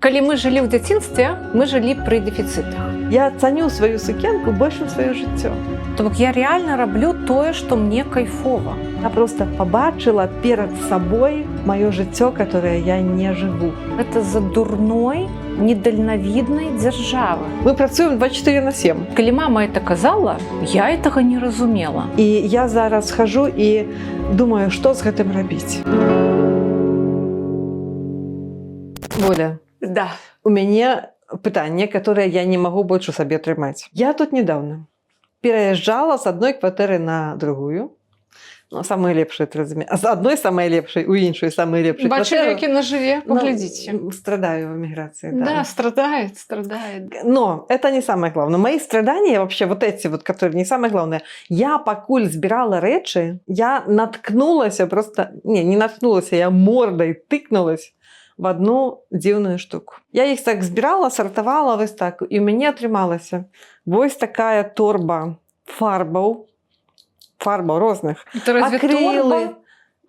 Калі мы жылі ў дзяцінстве, мы жылі пры дэфіцытах. Я цаню сваю сукенку больш, чым сваё жыццё. То бок я реально раблю тое, што мне кайфова. Я просто пабачыла перад сабой маё жыццё, которое я не жыву. Это з-за дурной, недальнавіднай дзяржавы. Мы працуем 24 на 7. Калі мама это казала, я этого не разумела. І я зараз хожу і думаю, што з гэтым рабіць. Воля, Да. у мяне пытанне, которое я не магу больш у сабе трымаць. Я тут недавно пераязджала з адной кватэры на другую. Ну, самыя лепшыя, ты разумееш. З адной самай лепшай у іншую самую лепшую Бачылі, кватэру. як яна жыве, Ну, паглядзіце. Страдаю в эмиграции, да. Да, страдает, страдает. Но это не самое главное. Мои страдания вообще, вот эти вот, которые не самое главное. Я пакуль збірала рэчы, я наткнулась просто... Не, не наткнулась, я мордой тыкнулась в одну дзіўную штуку. Я іх так збірала, сартавала вось так, і ў мяне атрымалася вось такая торба фарбаў, фарбаў розных. Это разве Акрилы. торба?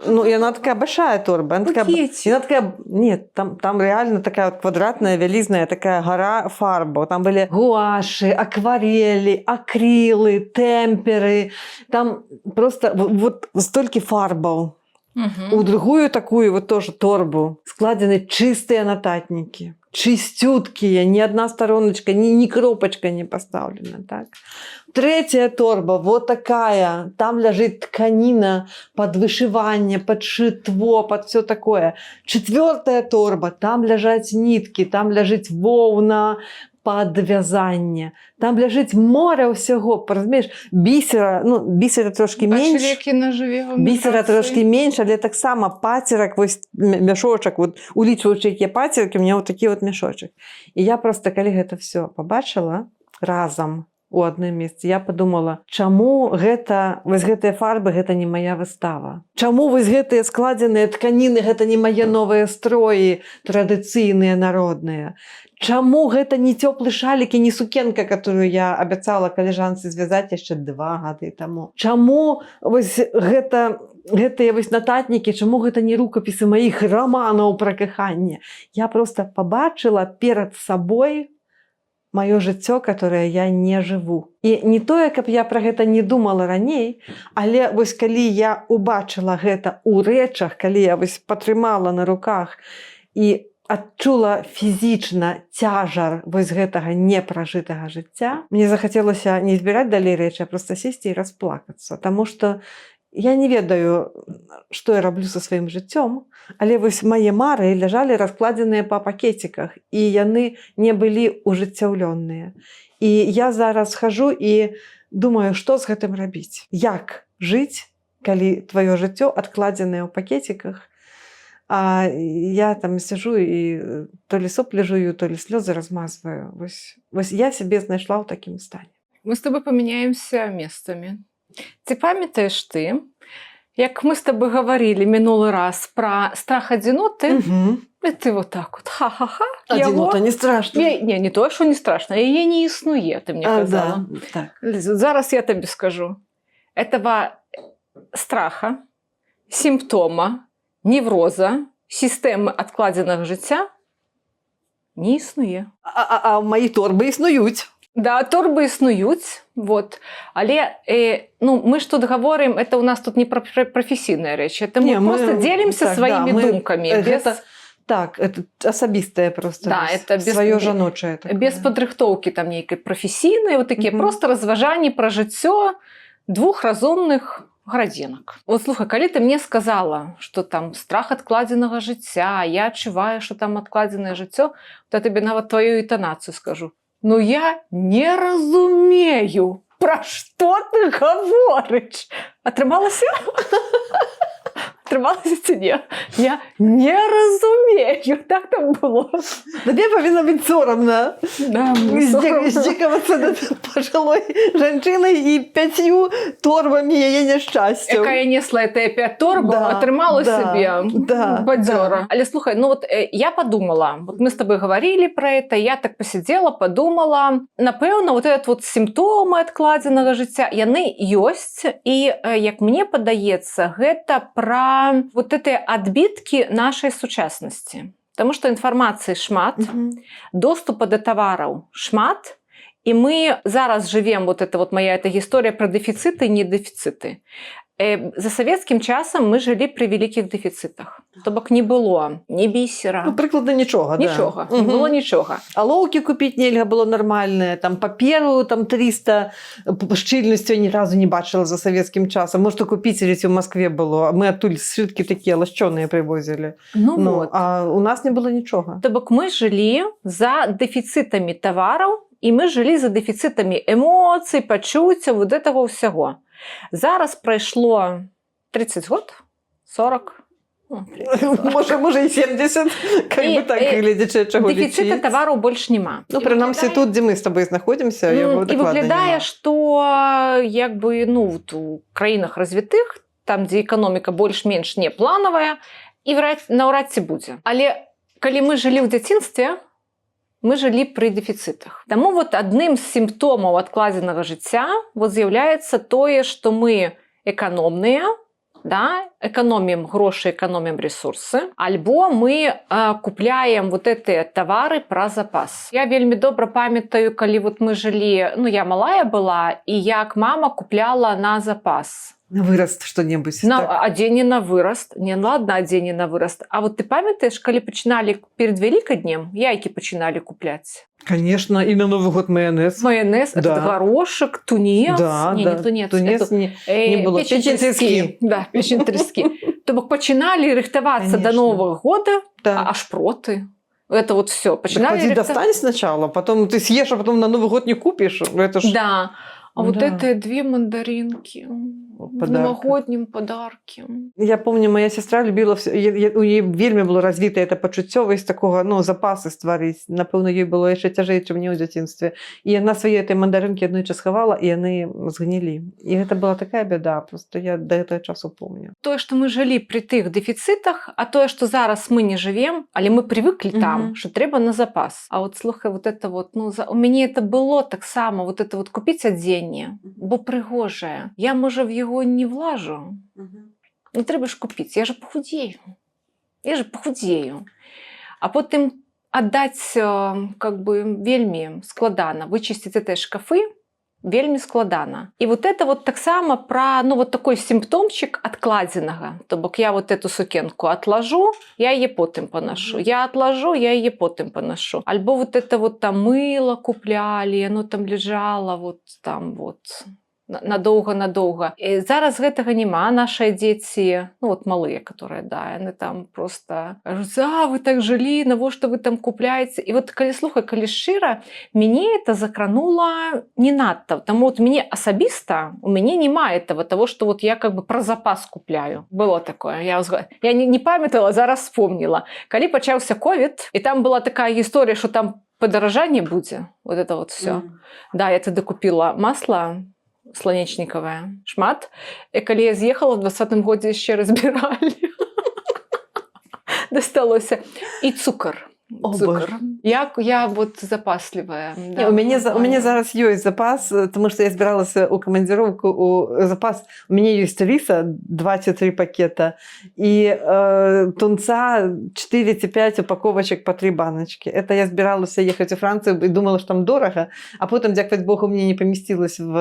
Ну, и она такая большая торба. Она такая, Пакетик. и она такая, нет, там реально такая вот квадратная, вялізная такая гора фарбаў. Там были гуаши, акварели, акрилы, темперы. Там просто вот столько фарбаў. Мгм. У другую такую вот тоже торбу складзены чистые нотатники. Чистюткие, ни одна стороночка, ни кропочка не поставлена. Так? Третья торба, вот такая. Там лежит тканина под вышивание, под шитво, под все такое. Четвертая торба, там лежат нитки, там лежит воўна под вязанне. Там ляжыць мора ўсяго, разумееш, бісера, ну, бісера трошкі Бачылі, менш. як яна жыве в Бісера эміграцыі? трошкі менш, але таксама пацерак, вось мяшочак, вот, улічваючы, якія пацеркі, у меня вот такі вот мяшочак. І я просто, калі гэта все побачыла разам у адным месцы, я подумала, чаму гэта, вось гэтыя фарбы, гэта не моя выстава? Чаму вось гэтыя складзеныя тканіны, гэта не мае новыя строі, традыцыйныя, народныя? Чаму гэта не цёплы шалік і не сукенка, которую я абяцала калежанцы звязаць яшчэ 2 гады таму? Чаму вось гэта гэтыя вось нататнікі, чаму гэта не рукапісы маіх раманаў пра каханне? Я просто побачыла перад сабой маё жыццё, которое я не жыву. І не тое, каб я пра гэта не думала раней, але вось калі я убачыла гэта ў рэчах, калі я вось патрымала на руках і адчула фізічна цяжар вось гэтага непражытага жыцця, мне захацелася не збіраць далей рэчы, а просто сесці і расплакацца. Таму што я не ведаю, што я раблю са сваім жыццём, але вось мае мары ляжалі раскладзеныя па пакеціках, і яны не былі ўжыццяўлённыя. І я зараз хожу і думаю, што з гэтым рабіць. Як жыць, калі тваё жыццё адкладзенае ў пакеціках, а я там сижу і то ли соплі жую, то ли слёзы размазваю. Вось я сябе знайшла ў такім стане. Мы с тобой поменяемся местами. Ці памятаеш ты, як мы с тобой говорили мінулы раз пра страх адзіноты, і ты вот так вот ха-ха-ха. Адзінота не страшно. Не, не тое, што не страшно, яе не існуе, ты мне А, казала. да, так. Ліза, зараз я табе скажу. Этого страха, симптома, невроза, сістэмы адкладзенага жыцця не існуе. А мае торбы існуюць. Да, торбы існуюць, вот. Але ну, мы ж тут гаворым, это у нас тут не пра прафесійныя рэчы, это мы Не, мы- просто делимся так, сваімі да, мы- думкамі. Без, гэта- Так, это асабістае просто. Да, это без- сваё жаночае такое. без падрыхтоўкі там нейкай прафесійнай, вот такія просто разважанні пра жыццё двух разумных градзінак. Вот слухай, калі ты мне сказала, что там страх адкладзенага жыцця, я адчуваю, что там адкладзенае жыццё, то я табе нават твою інтанацыю скажу. Ну я не разумею, пра што ты гаворыш. Атрымалася? Атрымалася ці не? Я не разумею, так там было. Табе павінна быць сорамна. Да, мне сорамна. Здзекавацца над пажылой жанчынай і пяццю торбамі яе няшчасцяў. Якая несла это пять торбаў, атрымала сабе бадзёра. Але слухай, ну вот я подумала, вот мы с тобой говорили про это, я так посидела, подумала, напэўна, вот этот вот сімптомы адкладзенага жыцця, яны ёсць, і як мне падаецца, гэта пра вот эти адбіткі нашай сучаснасці. Таму што інфармацыі шмат, доступа да тавараў шмат, і мы зараз жывем, вот это вот моя эта гісторыя пра дэфіцыты і недэфіцыты. За савецкім часам мы жылі пры вялікіх дэфіцытах. То бок не было ні бісера, Ну, прыкладна нічога. Да. нічога, не было нічога. Алоўкі купіць нельга было нармальныя, там паперу там 300 шчыльнасцю я ні разу не бачыла за савецкім часам. Может, купіць у Москве было. Мы адтуль сшыткі такія лашчоныя прывозілі. Ну, Ну, вот. а у нас не было нічога. То бок мы жылі за дэфіцытамі тавараў, і мы жылі за дэфіцытамі эмоцый, пачуццяў, вот этого ўсяго. Зараз прайшло 30 год, 40, ну, 30, Можа, і 70, как І, бы так, гледзячы, чаго дэфіцыта лічыць. тавараў больш няма. Ну, прынамсі тут, дзе мы з табой знаходзімся, яго І дакладна выглядае, няма. што як бы, ну, вот у краінах развітых, там, дзе эканоміка больш-менш не планавая, і наўрад ці будзе. Але калі мы жылі ў дзяцінстве, мы жылі пры дэфіцытах. Таму вот адным з сімптомаў адкладзенага жыцця вот з'яўляецца тое, што мы эканомныя, да, эканомім грошы, эканомім ресурсы, альбо мы купляем вот гэтыя тавары пра запас. Я вельмі добра памятаю, калі вот мы жылі, ну, я малая была, і як мама купляла на запас. На выраст что-нибудь. На Так. адзенне на выраст, не, ладно, адзенне на выраст. А вот ты памятаеш, калі пачыналі перед Вялікаднем, яйкі пачыналі купляць. Конечно, и на Новый год майонез. Майонез, Да. этот горошек, тунец. Да, не, да. не тунец, Тунец это, не, не было. Печень Печень трески. трески. Да, печень трески. То бок пачыналі рыхтавацца до Конечно. Нового года, Да. а шпроты. Это вот все. Так Пачыналі поди достань сначала, потом ты съешь, а потом на Новый год не купишь. Это ж Да. А вот Да. это две мандаринки в Подарка. новогоднем подарке. Я помню, моя сестра любила всё, у яе вельмі было развіта это пачуццё вось такога, ну, запасы стварыць. Напэўна, ёй было яшчэ цяжэй, чым мне ў дзяцінстве. І яна свае этой мандарынкі аднойчы схавала, і яны згнілі. І гэта была такая бяда, просто я да гэтага часу помню. Тое, што мы жылі пры тых дэфіцытах, а тое, што зараз мы не жывем, але мы привыкли там, што трэба на запас. А вот слухай, вот это вот, ну, у мяне это было таксама, вот это вот купіць адзенне, бо прыгожае. Я, можа, в яго не влажу. Ну, трэба ж купіць, я же похудею. Я же похудею. А потым аддаць как бы вельмі складана, вычысціць гэтыя шкафы вельмі складана. І вот это вот таксама пра, ну, вот такой сімптомчык адкладзенага. То бок я вот эту сукенку отложу, я яе потым панашу. Я отложу, я яе потым панашу. Альбо вот это вот там мыло куплялі, яно там лежало вот там вот надоўга-надоўга. І зараз гэтага няма. Нашыя дзеці, ну вот малыя, которые, да, яны там просто кажуць: «А вы так жылі, навошта вы там купляеце?» І вот калі, слухай, калі шчыра, мяне это закранула не надта. Таму вот мне асабіста, у мяне няма этого того, что вот я как бы про запас купляю. Было такое. Я не памятала, зараз вспомнила. Калі пачаўся ковід, і там была такая гісторыя, что там падаражанне будзе, вот это вот все. Да, я тады купила масло сланечнікавае шмат. І калі я з'ехала в 20-м годзе, яшчэ разбіралі. Дасталося. І цукар. О, Цукар. Боже. Як я вот запаслівая. Не, у мяне зараз ёсць запас, тому што я збіралася ў камандзіроўку у запас. У мяне ёсць рыса 23 пакета і тунца 4 ці 5 упаковачак по 3 баночки. Это я збіралася ехаць у Францыю і думала, што там дорага, а потым, дзякаваць Богу, мне не поместилось в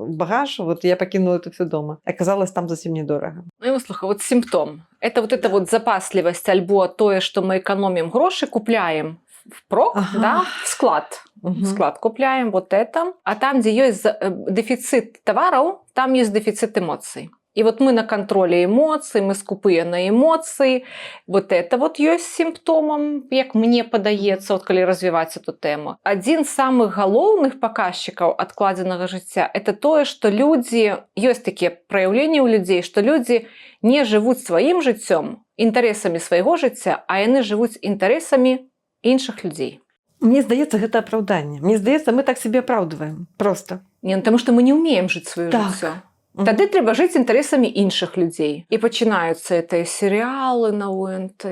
багаж, вот я покинула это все дома. Оказалось, там зусім недорага. Ну, слухай, вот симптом. Это вот запаслівасць альбо тое, што мы эканомім грошы, купляем впрок, да, в склад. В склад купляем вот это. А там, дзе ёсць дэфіцыт тавараў, там ёсць дэфіцыт эмоцый. І вот мы на контроле эмоцый, мы скупыя на эмоцыі. Вот это вот ёсць сімптомам, як мне падаецца, вот калі развіваць эту тэму. Адзін з самых галоўных паказчыкаў адкладзенага жыцця — это тое, што людзі, ёсць такія праяўленні ў людзей, што людзі не жывуць сваім жыццём, інтарэсамі свайго жыцця, а яны жывуць інтарэсамі іншых людзей. Мне здаецца, гэта апраўданне. Мне здаецца, мы так себе апраўдваем просто. Не, ну, таму што мы не ўмеем жыць сваё жыццё. Тады трэба жыць інтарэсамі іншых людзей. І пачынаюцца гэтыя серыялы на ОНТ.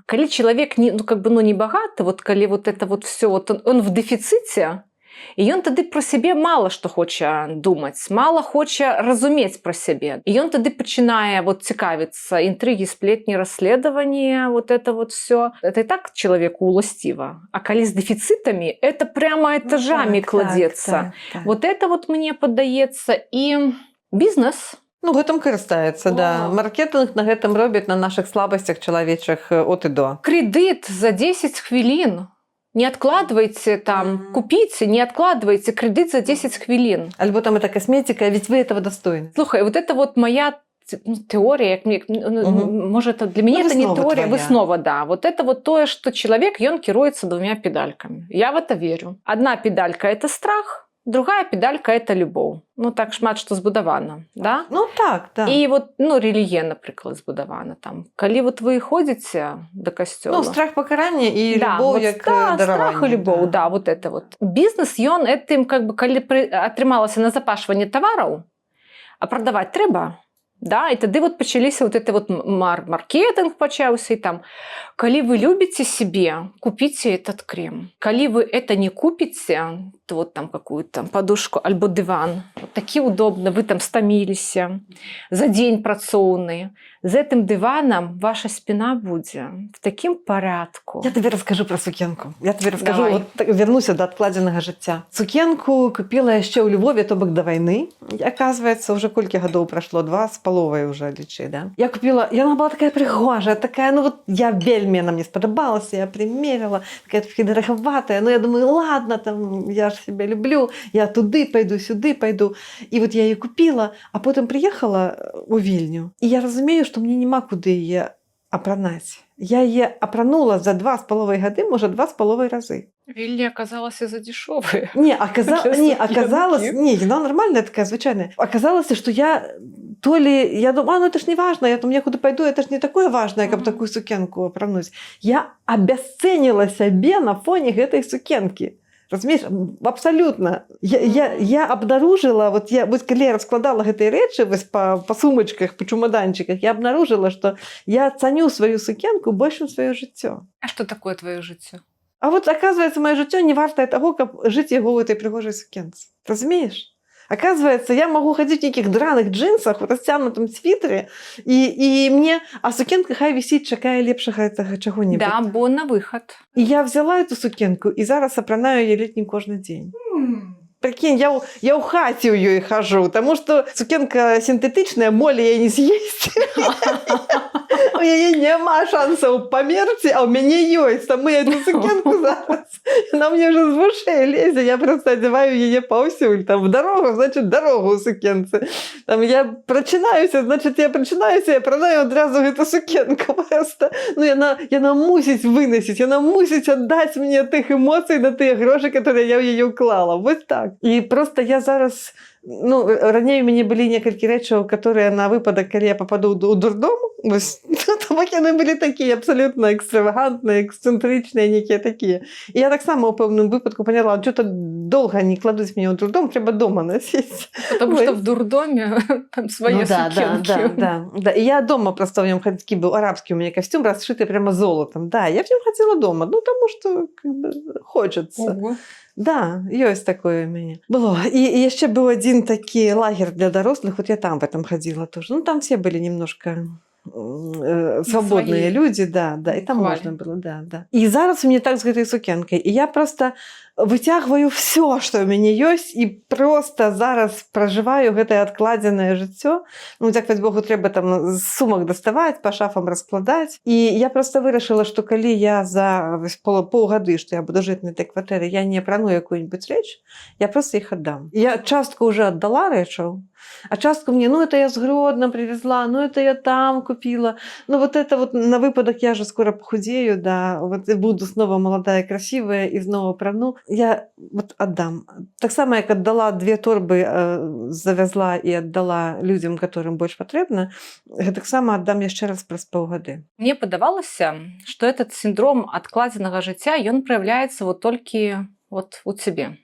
Калі чалавек не, ну, как бы, ну, не багаты, вот калі вот это вот все, вот он в дэфіцыце, І ён тады пра сябе мала што хоча думаць, мала хоча разумець пра сябе. І ён тады пачынае вот цікавіцца: интриги, сплетни, расследование, вот это вот все. Это и так человеку уласціва. А калі з дэфіцытамі, это прямо этажами кладецца. Так. Вот это вот мне падаецца, і бізнес. Ну, гэтым карыстаецца, да. О. Маркетынг на гэтым робіць, на нашых слабасцях чалавечых, от і до. Кредит за 10 хвілін. Не откладывайте там, купите, не откладывайте кредит за 10 хвілін. Альбо там это косметика, ведь вы этого достойны. Слухай, вот это вот моя ну, теория, як мне, ну, Мгм. может, это для меня Ну, это не выснова теория, твоя. Выснова, да. Вот это вот то, что человек, он кіруецца двумя педальками. Я в это верю. Одна педалька – это страх, другая педалька – это любоў. Ну, так шмат што збудавана, да? Ну так, да. І вот, ну, рэлігія, напрыклад, збудавана там. Калі вот вы ходзіце да касцёла. Ну, страх пакарання і любоў вот, як да, дараванне, страх і любоў, да. Вот это вот. Бізнес, ён этим, как бы, калі атрымалася назапашванне тавараў, а прадаваць трэба, да, і тады вот пачаліся вот это вот маркетинг пачаўся, і там, калі вы любіце себе, купите этот крем. Калі вы это не купите, то вот там какую-то подушку альбо дыван, вот такі удобно, вы там стаміліся за дзень працоўны, з гэтым дыванам ваша спина будзе в такім порядку. Я табе раскажу пра сукенку. Я табе раскажу, Давай. вот, так, вярнуся да адкладзенага жыцця. Сукенку купіла яшчэ ў Львове, то бок да вайны. Оказывается, уже колькі гадоў прайшло, 2,5 уже, лічы, да? Я купила, яна была такая прыгожая, такая, ну вот я вельмі, яна мне спадабалася, я примерила, такая трохі дарагаватая, но я думаю, ладно, там, я ж себя люблю, я туды пойду, сюды пойду. І вот я яе купила, а потым прыехала у Вільню, і я разумею, што мне няма куды яе апранаць. Я яе апранула за 2,5 гады, можа, 2,5 разы. Вільня аказалася за дешевая. Не, Для не, сукенкі. оказалось, не, яна нормальная такая, звычайная. Оказалось, что я то ли, я думаю, а, ну это ж не важно, я там некуда пойду, это ж не такое важное, каб Мгм. Такую сукенку апрануць. Я обесценила сябе на фоне гэтай сукенкі. Разумееш, абсолютно. Я обнаружила, вот я, вот калі я раскладала гэтыя рэчы вось па сумачках, па чемоданчиках, я обнаружила, что я цаню сваю сукенку больш, чым сваё жыццё. А что такое твоё жыццё? А вот оказывается, маё жыццё не вартае таго, каб жыць яго ў этой прыгожай сукенцы. Разумееш? Оказывается, я могу ходить в нейкіх драных джинсах, у растянутом свитере, і мне, а сукенка хай вісіць, чакае лепшага этого чаго-нибудь. Да, бо на выход. І я взяла эту сукенку і зараз апранаю яе ледзь не кожны дзень. Прикинь, я ў хаце ў ёй хожу, таму што сукенка сінтэтычная, молі яе не з'есць. У яе няма шансаў памерці, а ў мяне ёсць. Таму я эту сукенку зараз, яна мне уже з вушэй лезе, я просто одеваю яе паўсюль. Там в дарогу, значит, дарогу ў сукенцы. Там я прачынаюся, значит, я прачынаюся, я апранаю адразу гэту сукенку просто. Ну, яна мусіць выносіць, яна мусіць аддаць мне тых эмоцый на тыя грошы, которые я ў яе ўклала. Вось так. І просто я зараз, ну, раней у мяне былі некалькі рэчаў, которые на выпадак, калі я попаду ў дурдом, вось, то бок яны былі такія абсалютна экстравагантныя, эксцэнтрычныя, нейкія такія. І я таксама ў пэўным выпадку поняла, что-то долго не кладуць мяне ў дурдом, трэба дома насіць. Потому Ой. что в дурдоме там свои Ну, да, сукенкі. Да. И я дома просто в нем такі был арабский у меня костюм, расшитый прямо золотом. Да, я в нем ходила дома, ну, потому что как бы хочется. Ого. Да, ёсць такое у мяне. Было. І яшчэ быў адзін такі лагер для дарослых, вот я там в этом ходила тоже. Ну, там все были немножко свободные Своей люди, да, и там хвалі. можно было, да. І зараз у мяне так з гэтай сукенкай. І я просто выцягваю все, што ў мяне ёсць, і просто зараз пражываю гэтае адкладзенае жыццё. Ну, дзякаваць Богу, трэба там з сумак даставаць, па шафам раскладаць. І я просто вырашыла, што калі я за вось паўгады, што я буду жыць на этой кватэры, я не апрану якую-нибудь рэч, я просто іх аддам. Я частку уже аддала рэчаў, а частку мне, ну, это я с Гродно привезла, ну, это я там купила. Ну, вот это вот на выпадак, я же скоро похудею, да, вот и буду снова молодая, красивая и снова апрану. Я вот отдам. Таксама, як аддала две торбы, завязла і аддала людзям, которым больш патрэбна, гэтаксама аддам яшчэ раз праз паўгады. Мне падавалася, что этот синдром адкладзенага жыцця, ён праяўляецца вот толькі вот у цябе.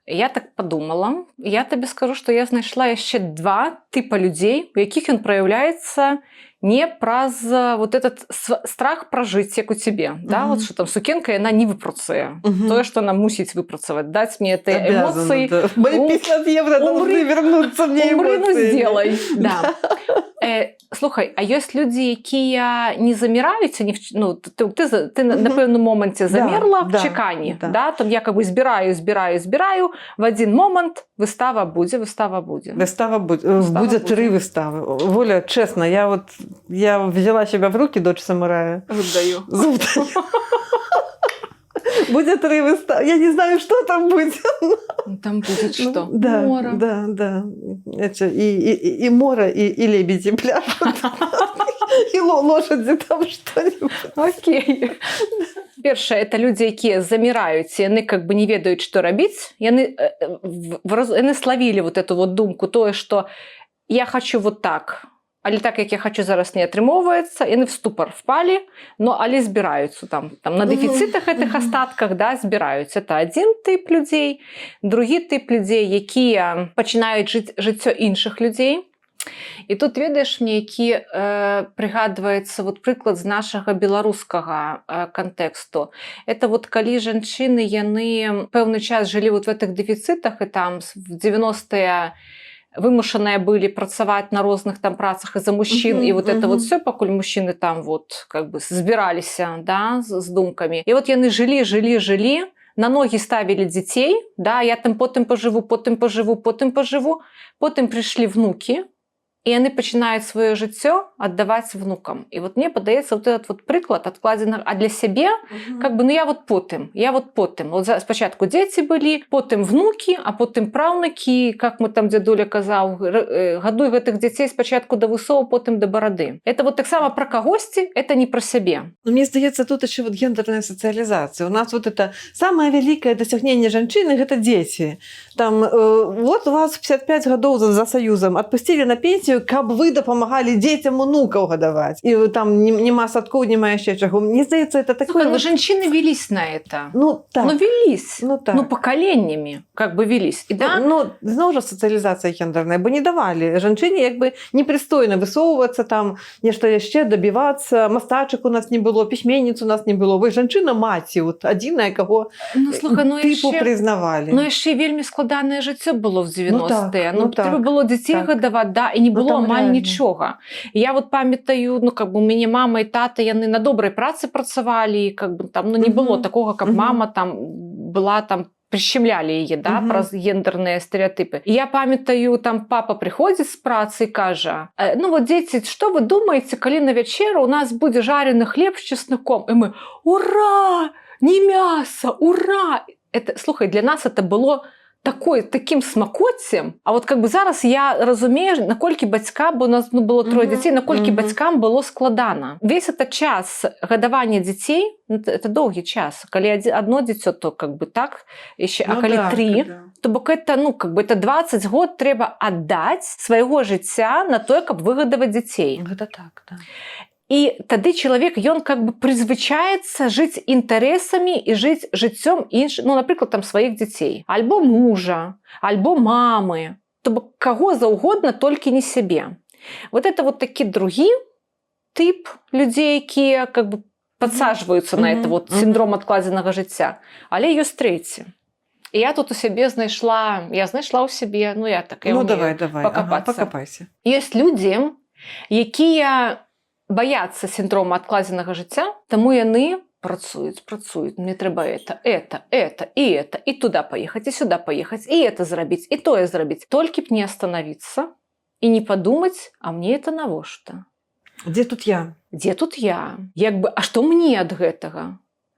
Я так подумала. Я табе скажу, што я знайшла яшчэ два тыпа людзей, у якіх ён праяўляецца не праз вот этот страх пражыць, як у цябе, да? Мгм. Вот что там сукенка, яна не выпрацуе Мгм. тое, што она мусіць выпрацаваць, даць мне это Обязана, эмоцыі. да. Мои 50 евро должны вернуться мне Умри, ну эмоциями. сделай, да. Слухай, а ёсць людзі, якія не заміраюць, не ну, ты на Мгм. пэўным моманце замерла в да, чаканні, да. да, там я как бы збіраю, збіраю, збіраю, в один момант выстава будзе, выстава будзе. Выстава будет, Выстава будет будзе. три выставы. Воля, честно, я вот я взяла себя в руки, дочь самурая. Зуб даю. Зуб даю. Будет три выставы. Я не знаю, что там будет. Ну, там будет Ну, что? Да, Мора. да. Это и мора, и лебеди пляшут. И лошади там что-нибудь. Окей. Першае, это людзі, якія заміраюць, яны как бы не ведаюць, што рабіць. Яны, яны словілі вот эту вот думку, тое, што я хочу вот так, але так, як я хочу зараз, не атрымоўваецца, яны в ступор впалі, но але збіраюцца там на дэфіцытах гэтых остатках, да, збіраюць. Это один тып людзей. Другі тып людзей, якія пачынаюць жыць жыццё іншых людзей. І тут, ведаеш, мне які прыгадваецца вот прыклад з нашага беларускага кантэксту. Это вот калі жанчыны, яны пэўны час жылі вот в гэтых дэфіцытах і там в 90-е вымушаныя былі працаваць на розных там працах і за мужчын, і вот это вот все, пакуль мужчыны там вот как бы збіраліся, да, з думкамі. І вот яны жылі, жылі, жылі, на ногі ставілі дзяцей, да, я там потым пажыву, потым пажыву, потым пажыву, потым прыйшлі внукі, і яны пачынаюць сваё жыццё аддаваць внукам. І вот мне падаецца, вот этот вот прыклад адкладзена, а для сябе как бы, ну, я вот потым, я вот потым. Вот спачатку дзеці былі, потым внукі, а потым праўнукі, как мы там дзядуля казаў, гадуй гэтых дзяцей спачатку да вусоў, потым да барады. Это вот таксама пра кагосьці, это не пра сябе. Ну, мне здаецца, тут еще вот гендерная социализация. У нас вот это самое великое достижение женщины – это дети. Там, вот у вас 55 годов за Союзом отпустили на пенсию, каб вы дапамагалі дзецям унукаў гадаваць. І там нема садкоў, няма яшчэ чаго. Мне здаецца, это такое Слухай, ну, вот жанчыны велись на это. Ну, так. Ну, велись. Ну, так. Ну, пакаленнямі как бы велись. І да, Ну, зноў жа сацыялізацыя гендерная, бо не давалі жанчыне, як бы непрыстойна высоўвацца там, нешта яшчэ дабівацца, мастачак у нас не было, пісьменніц у нас не было. Вось жанчына маці, вот адзіная, каго ну, слухай, ну, тыпу яшчэ прызнавалі. Ну, яшчэ вельмі складанае жыццё было в 90-е. Ну, так, Ну, ну, трэба так, было дзяцей гадаваць, да, і не Ну, было там амаль реально. нічога. І я вот памятаю, ну, как бы у мяне мама і тата, яны на добрай працы працавалі, і как бы там, ну, не было такога, каб мама там была там, прищемляли яе, да, праз гендерныя стэрэатыпы. І я памятаю, там папа прыходзіць з працы і кажа: «Ну вот, дзеці, што вы думаеце, калі на вячэру у нас будзе жарены хлеб з чесноком?» І мы: «Ура! Не мясо, ура!» Это, слухай, для нас это было таким смакоцем. А вот как бы зараз я разумею, наколькі бацька, бо у нас, ну, было трое дзяцей, наколькі бацькам было складана. Весь этот час гадавання дзяцей, ну, это доўгі час. Калі одно дзіцё, то как бы так яшчэ, а Ну, калі так, тры, да. то бок это, ну, как бы это 20 год трэба аддаць свайго жыцця на тое, каб выгадаваць дзяцей. Гэта так, да. І тады чалавек, ён как бы прызвычаецца жыць інтарэсамі і жыць жыццём інш, ну, напрыклад, там сваіх дзяцей, альбо мужа, альбо мамы, то бок каго заўгодна, толькі не сябе. Вот это вот такі другі тып людзей, якія как бы падсажваюцца на это вот синдром адкладзенага жыцця. Але ёсць трэці. І я тут у сябе знайшла, я знайшла ў сябе, ну, я так, я Ну, умею давай, давай. Ага, пакапацца. пакапайся. Ёсць людзі, якія баяцца сіндрома адкладзенага жыцця, таму яны працуюць, працуюць, мне трэба это, это, это і это, і туда паехаць, і сюда паехаць, і это зрабіць, і тое зрабіць. Толькі б не остановиться і не падумаць: а мне это навошта? Дзе тут я? Дзе тут я? Як бы, а што мне ад гэтага?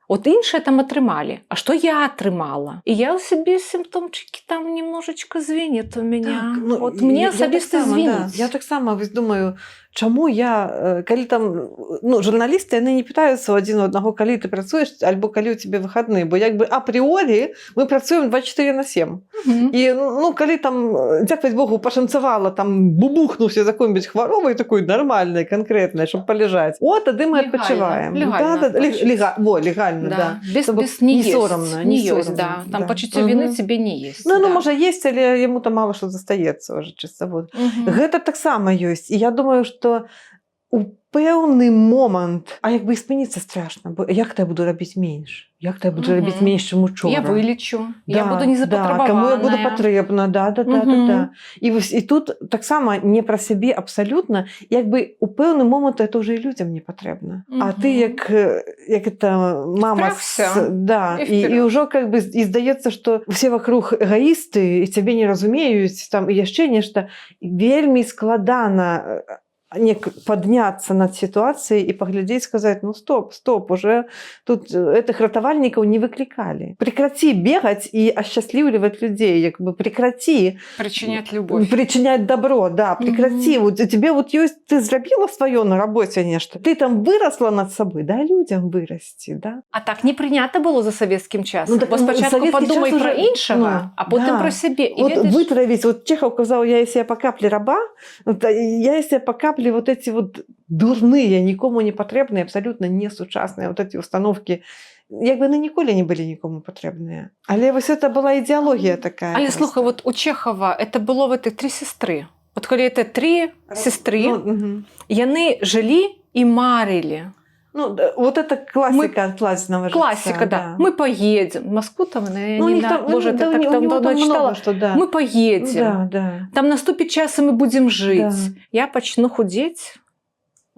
От іншыя там атрымалі, а што я атрымала? І я ў сябе сімптомчыкі там немножечко звенит у меня. Так, ну, от мне я асабіста таксама, да. звеніць. Я таксама вось думаю, Чаму я, калі там, ну, журналісты, яны не пытаюцца ў адзін у аднаго, калі ты працуеш альбо калі ў цябе выхадны, бо як бы апрыорі мы працуем 24 на 7. І, ну, калі там, дзякаваць Богу, пашанцавала, там бубухнуўся з якой-нибудь хваробай такой нармальнай, канкрэтнай, чтобы полежать. О, тады мы Легально, адпачываем. легально Да, адпачыць. во, легально, да. Без, То бок без не не есть, сорамна, не не есть, сорамна, да. Там да. пачуццё вины Мгм. тебе не есть. Ну, да. можа, есть, але яму там мала што застаецца уже чыста вот. Мгм. Гэта таксама ёсць. І я думаю, што у пэўны момант, а як бы і спыніцца страшна, бо як то я буду рабіць менш? Як то я буду рабіць Мгм. менш, чым учора? Я вылечу, я буду не Да, каму я буду патрэбна, да. І, вось, і тут таксама не пра сябе абсалютна, як бы у пэўны момант это уже і людзям не патрэбна. А ты як это мама Впрягся да, і і вперед. ўжо как бы і здаецца, што все вокруг эгоісты і цябе не разумеюць, там і яшчэ нешта. Вельмі складана нек подняться над ситуацией и поглядеть, сказать: ну стоп, стоп, уже тут этих ратавальнікаў не выклікалі. Прекрати бегать и осчастливливать людей, як бы прекрати Причинять любовь. Причинять добро, да, прекрати. Вот у тебе вот есть, ты зрабіла свое на работе нешта, ты там выросла над собой, дай людям вырасти, да. А так не прынята было за савецкім часам. Ну, так, Бо ну, спачатку савецкі падумай час пра уже- іншага, ну, а потым да. пра сябе. І Вот ведаеш, вытравить, вот Чехов казаў, я из себя по капле раба, вот, а я из себя по капле вот эти вот дурные, нікому не патрэбныя, абсолютно несучасныя вот эти установки, як бы яны ніколі не былі нікому патрэбныя. Але вось это была ідэалогія такая. Але просто. слухай, вот у Чехова это было в этой «Три сестры». Вот калі это три сестры, Ну, мгм. яны жылі і марылі. Ну, да, вот это классика откладенного жыцця. Классика, да. Мы поедем. В Москву там, Ну, у не них на... там, Боже, ну, ты да, так у там него давно там читала. много что, да. Мы поедем. Да. Там наступит час, и мы будем жить. Да. Я пачну худеть.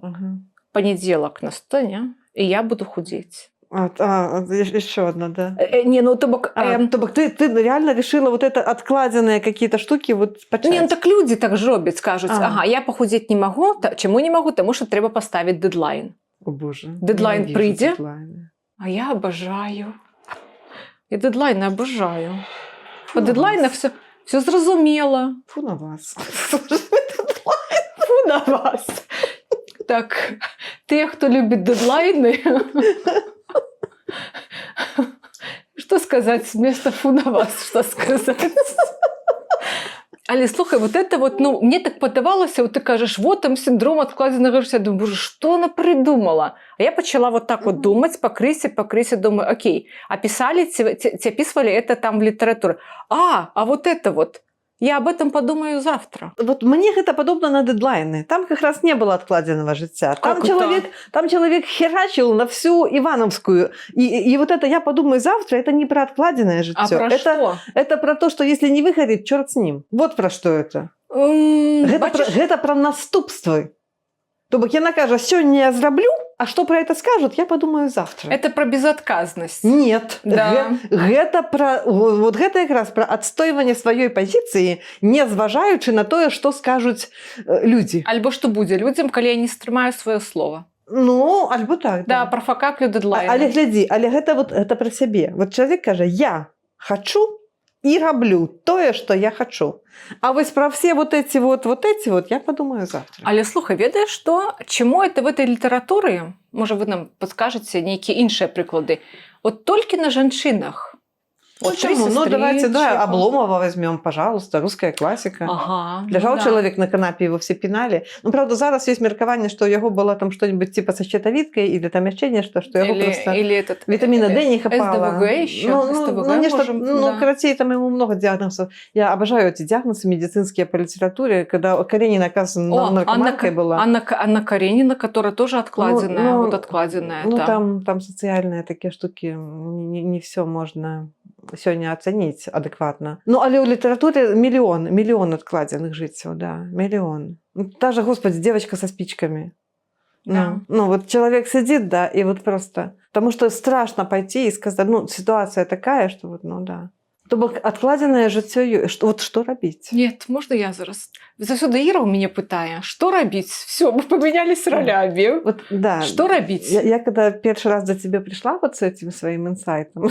Ага. Понедельник настане, и я буду худеть. А, еще одна, да. Не, ну то бок, А, то бок ты реально решила вот это откладенные какие-то штуки вот почать? Не, ну так люди так ж робяць, скажуць: А. ага, я похудеть не могу. Чаму не могу? Таму что трэба поставить дедлайн. О боже. Дедлайн ненавижу прыйдзе? дедлайны. А я обожаю. Я дедлайны обожаю. По Фу на дедлайнах вас. все зразумела. Фу на вас. Фу на вас. Так, те, хто любит дедлайны, что сказать вместо фу на вас, что сказать? Але слухай, вот это вот, ну, мне так падавалася, вот ты кажаш, вот там синдром откладенного жыцця. Думаю, боже, что она придумала? А я пачала вот так вот Мгм. думать, пакрысе, думаю, окей, описали, ці описывали это там в литературе. А вот это вот, я об этом подумаю завтра. Вот мне это подобно на дедлайны. Там как раз не было откладенного жыцця. Там Как это? человек херачил на всю Ивановскую. И вот это «я подумаю завтра», это не про откладенное А жыццё. про это, что? Это про то, что если не выгорит, черт с ним. Вот про что это. Гэта Бачыш, гэта про наступствы. То бок яна кажа, сёння я зраблю, а что про это скажут, я подумаю завтра. Это про безотказность. Нет. Да. Гэта про вот гэта якраз про адстойванне сваёй пазіцыі, не зважаючы на тое, што скажуць людзі. Альбо што будзе людзям, калі я не стрымаю сваё слово. Ну, альбо так. Да, профакаплю дедлайн. Але глядзі, але гэта вот это про сябе. Вот чалавек кажа: я хочу і раблю тое, што я хочу. А вось про все вот эти вот, вот эти вот я подумаю завтра. Але слухай, ведаеш што, чаму это в этой літаратуры, можа, вы нам падскажаце нейкія іншыя прыклады, от толькі на жанчынах? Ну, Вот «Три чаму? Ну, сестры», давайте, да, Чехова. Обломова возьмем, пожалуйста, русская классика. Ага, ну Лежал да. человек на канапе, его все пинали. Ну, правда, зараз есть меркаванне, что у яго было там что-нибудь типа со щитовидкой или там яшчэ нешта, что яго Или, просто или этот, витамина D не хапала. СДВГ еще. Ну, СДВГ ну, нешта, можем, ну, да. карацей, там ему много диагнозов. Я обожаю эти диагнозы медицинские по литературе, когда Каренина, оказывается, О, наркоманкой была. Анна Каренина, которая тоже откладенная, Ну, вот откладенная. Ну, да. там социальные такие штуки, не все можно сёння ацаніць адэкватна. Ну, але ў літаратуры мільён, мільён адкладзеных жыццяў, да, мільён. Ну, та же, господи, «Девочка со спичками». Да. Ну, вот человек сидит, да, и вот просто. Потому что страшно пойти и сказать, ну, ситуация такая, что вот, ну, да. То бок адкладзенае жыццё што, вот што рабіць? Нет, можна я зараз? Заўсёды Іра ў мяне пытае, што рабіць? Все, мы поменялись ролями. Вот, да. Што рабіць? Я когда первый раз до тебя пришла вот с этим своим инсайтом,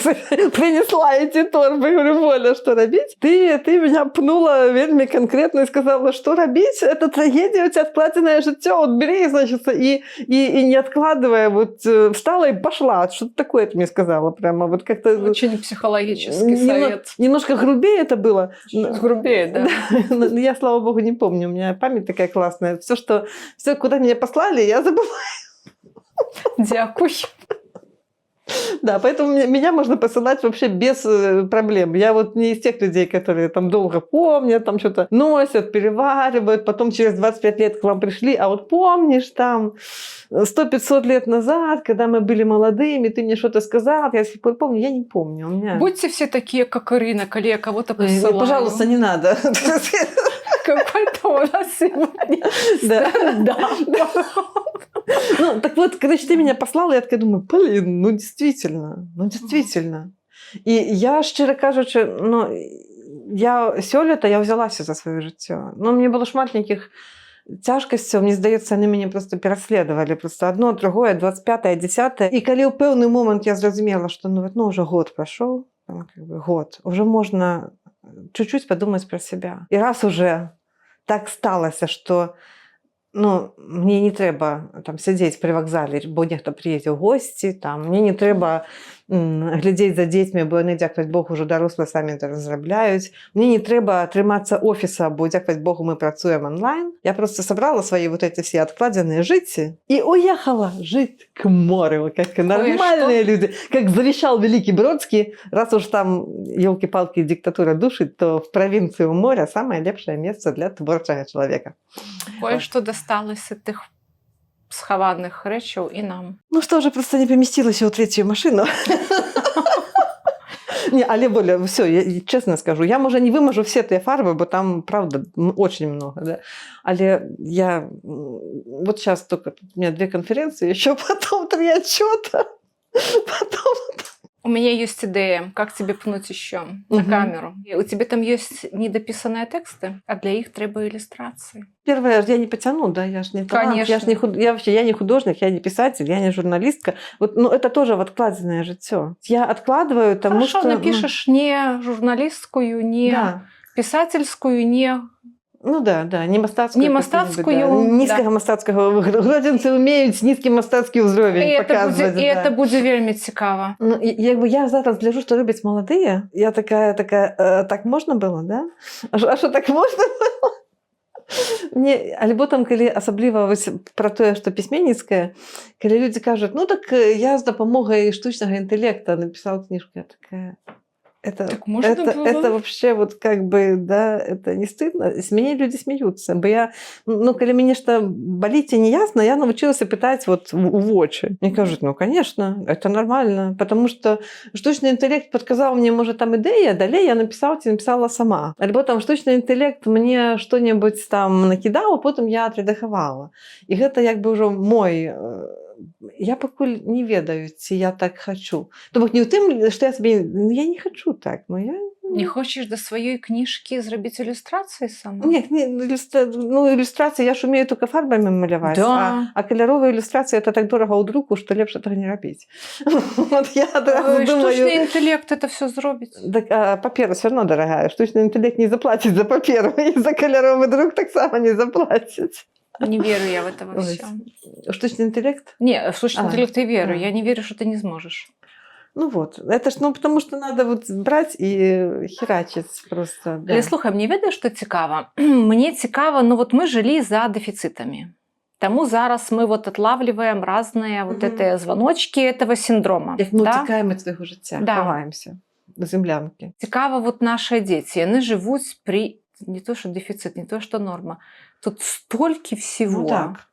принесла эти торбы, говорю: «Воля, что рабіць?» Ты меня пнула вельмі конкретно и сказала: «Что рабіць? Это трагедия, у тебя откладенное жыццё, вот бери, значит, и не откладывая, вот встала и пошла». Что-то такое ты мне сказала прямо, вот как-то. Очень психологический совет. Немножко грубее это было. Чуть грубее, да. Но я, слава богу, не помню. У меня память такая классная. Все, что, все, куда меня послали, я забываю. Дзякуй. Да, поэтому меня можно посылать вообще без проблем. Я вот не из тех людей, которые там долго помнят, там что-то носят, переваривают, потом через 25 лет к вам пришли: «А вот помнишь, там 100-500 лет назад, когда мы были молодыми, ты мне что-то сказал, я до сих пор помню». Я не помню. У меня. Будьте все такие, как Ирина, калі я кого-то Ой, посылаю. пожалуйста, не надо. Какой-то у нас сегодня стендап. Ну, так вот, короче, ты меня послала, я такая думаю: «Блин, ну действительно, ну действительно». І я, шчыра кажучы, ну, я сёлета я ўзялася за сваё жыццё. Ну, мне было шмат нейкіх цяжкасцяў, мне здаецца, яны мяне просто пераследавалі. Просто одно, другое, 25, 10. І калі ў пэўны момант я зразумела, што ну, вот, ну, уже год прайшоў, там, как бы, год, уже можно чуть-чуть подумать про себя. І раз уже так сталася, что, ну, мне не трэба там сядзець пры вакзале, бо нехта прыедзе ў госці, там мне не трэба глядзець за дзецьмі, бо яны, дзякаваць Богу, ўжо дарослыя, самі это разрабляюць. Мне не трэба трымацца офіса, бо, дзякаваць Богу, мы працуем онлайн. Я просто собрала свои вот эти все откладенные жыцці и уехала жить к морю, как нормальные люди. Как завещал великий Бродский, раз уж там, елки-палки, диктатура душит, то в провинцию у моря самое лепшае место для творчага человека. Кое-што дасталася тых схаваных рэчаў і нам. Ну что же, просто не поместилась у третью машину. Не, але Воля, все, я честно скажу, я, может, не вымажу все те фарбы, бо там, правда, очень много, да. Але я вот сейчас только у меня две конференции, еще потом три отчета, потом. У меня есть идея, как тебе пнуть еще на Мгм. Камеру. И у тебя там есть недописанные тексты, а для их трэба иллюстрации. Первое, я не потяну, да, я ж не талант, я ж не Конечно. Я вообще, я не художник, я не писатель, я не журналистка. Вот, ну, это тоже в откладенное жыццё. Я откладываю, тому Хорошо, что, ну, напишешь не журналистскую, не писательскую, не Ну да, не мастацкую. Не Какую-нибудь, мастацкую, да. Нізкага мастацкага. Гродзенцы умеюць нізкі мастацкі ўзровень І это паказваць. будзе, і это будзе вельмі цікава. Ну, і, як бы, я зараз гляжу, што робяць маладыя. Я такая, так можна было, да? А што, так можна было? Мне, альбо там, калі асабліва вось пра тое, што пісьменніцкае, калі людзі кажуць: «Ну так я з дапамогай штучнага інтэлекта напісаў кніжку», я такая: Это, Так можно это, было? это вообще вот как бы, да, это не стыдно?» С меня люди смеются. Бо я, ну, калі мне нешта болит и не ясно, я научилась пытать вот у вочы. Мне кажуць: «Ну, конечно, это нормально, потому что штучны интеллект подсказал мне, может, там идея, далей я написала, ці написала сама». Альбо там штучны интеллект мне что-нибудь там накидал, а потом я отредагавала. І гэта як бы ўжо мой я пакуль не ведаю, ці я так хачу. То бок не ў тым, што я сабе, ну, я не хачу так, но я Не хочаш да сваёй кніжкі зрабіць ілюстрацыі сама? Нет, не, ну, ну, иллюстрации я ж умею только фарбамі маляваць, а каляровыя ілюстрацыі — это так дорага ў друку, што лепш этого не рабіць. Вот я адразу Ой, думаю, штучны інтэлект это все зробіць. Так, а папера все равно дорогая. Штучны интеллект не заплатит за паперу, и за каляровы друк таксама не заплатит. Не верю я в это во Ой. все. Штучны интеллект? Не, в штучный А, интеллект я верю. да. Я не верю, что ты не сможешь. Ну вот, это ж, ну, потому что надо вот брать и херачить просто. Да. Але слухай, мне ведаеш, што цікава? Мне цікава, ну вот мы жылі за дэфіцытамі. Таму зараз мы вот отлавливаем разные вот Мгм. это звоночки этого синдрома. Як мы да? уцякаем ад свайго жыцця, хаваемся до землянки. Цікава, вот наши дзеці, яны жывуць при не то что дефицит, не то что норма. Тут столькі всего. Ну, так.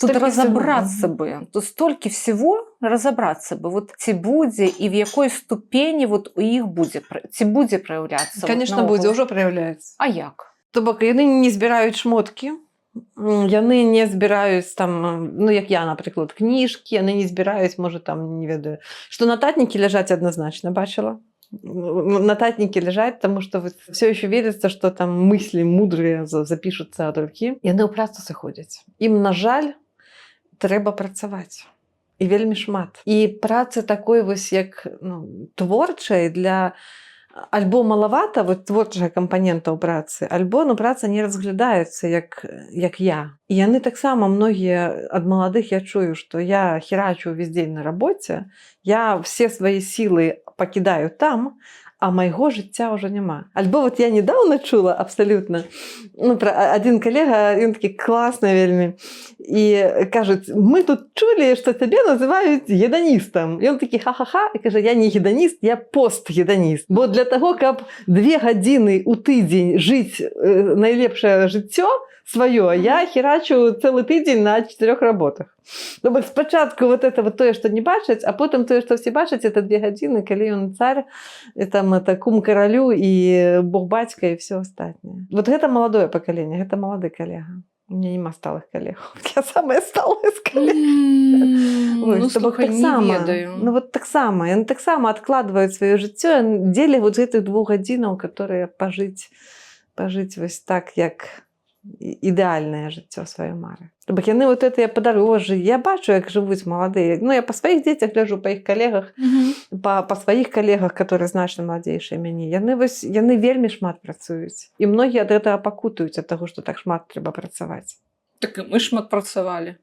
Тут Столькі разобраться всего. бы. Тут столькі всего разобраться бы. Вот ці будзе і в якой ступені вот у іх будзе ці будзе праяўляцца, вот Конечно, наогул? будзе, ўжо праяўляецца. А як? То бок яны не збіраюць шмоткі, яны не збіраюць там, ну, як я, напрыклад, кніжкі, яны не збіраюць, можа, там, не ведаю, што нататнікі ляжаць, адназначна бачыла. Нотатники лежаць, потому что вот все еще верится, что там мысли мудрые запишутся ад рукі. Яны ў працу сыходзяць. Ім, на жаль, трэба працаваць. І вельмі шмат. І працы такой вось, як, ну, творчай для альбо малавата вот творчага кампанента ў працы, альбо, ну, праца не разглядаецца як я. І яны таксама, многія ад маладых я чую, што я херачу ўвесь дзень на рабоце, я все свае сілы пакідаю там, а майго жыцця ўжо няма. Альбо вот я недавно чула абсалютна, ну, пра адзін калега, ён такі класны вельмі, і кажуць: «Мы тут чулі, што цябе называюць геданістам». Ён такі: «Ха-ха-ха», і кажа: «Я не геданіст, я постгеданіст, бо для таго, каб 2 гадзіны ў тыдзень жыць найлепшае жыццё сваё, я херачу цэлы тыдзень на чатырох работах». Ну, бок спачатку вот это вот тое, што не бачаць, а потым тое, што ўсе бачаць, это 2 гадзіны, калі ён цар і там это кум каралю і бог бацька і все астатняе. Вот гэта маладое пакаленне, гэта малады калега. У меня няма сталых калег. Я самая сталая з калег. Вось, Ну, то бок слухай, не таксама, ведаю. ну вот таксама яны таксама адкладваюць сваё жыццё дзеля вот гэтых 2 гадзінаў, которые пажыць вось так, як ідэальнае жыццё, сваё мары. То бок яны вот это падарожжы, я бачу, як жывуць маладыя. Ну, я па сваіх дзецях гляжу, па іх калегах, па сваіх калегах, которые значна маладзейшыя мяне. Яны вось, яны вельмі шмат працуюць. І многія ад гэтага пакутаюць, ад таго, што так шмат трэба працаваць. Так і мы шмат працавалі.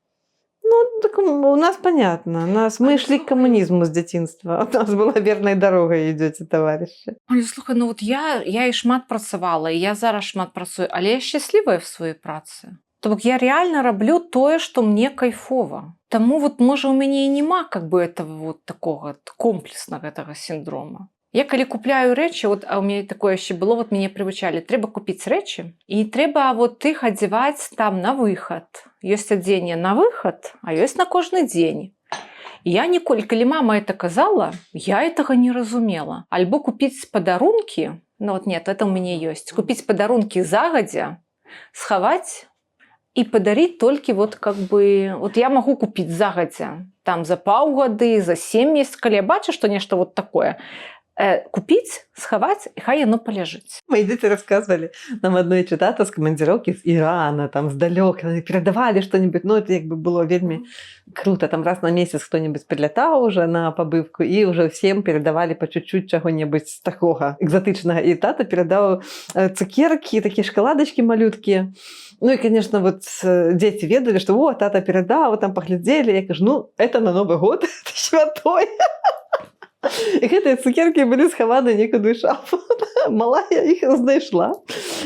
Ну, так у нас понятно. Нас, мы Але шли к слухай, коммунизму с детства. У нас была верной дорогой идете, товарищи. Але слухай, ну вот я і шмат працавала, і я зараз шмат працую, але я шчаслівая в сваёй працы. То бок я реально раблю тое, што мне кайфова. Таму вот, можа, у мяне і няма как бы этого вот такого комплекснага гэтага синдрома. Я калі купляю рэчы, вот, а у мяне такое яшчэ было, вот мяне прывучалі: трэба купіць рэчы і трэба вот іх адзяваць там на выхад. Ёсць адзенне на выхад, а ёсць на кожны дзень. І я ніколі, калі мама это казала, я этого не разумела. Альбо купіць падарункі, ну вот нет, это у мяне ёсць, купіць падарункі загадзя, схаваць і падарыць толькі вот как бы, вот я магу купіць загадзя, там за паўгады, за 7 месяцаў, калі я бачу, што нешта вот такое, купіць, схаваць, і хай яно паляжыць. Мои дети рассказывали нам аднойчы, тата с командировки с Ирана, там, с далёка, они передавали что-нибудь, ну, это як бы было вельмі круто, там раз на месяц кто-нибудь прилетал уже на побывку, и уже всем передавали по чуть-чуть чего-нибудь такого экзотичного. И тата передал цукеркі, такие шоколадочки малюткі. Ну и, конечно, вот дети ведалі, что о, тата передал, там поглядели. Я кажу: «Ну, это на Новый год, это святое». І гэтыя цукеркі былі схаваны некуды ў шафу. Малая іх знайшла.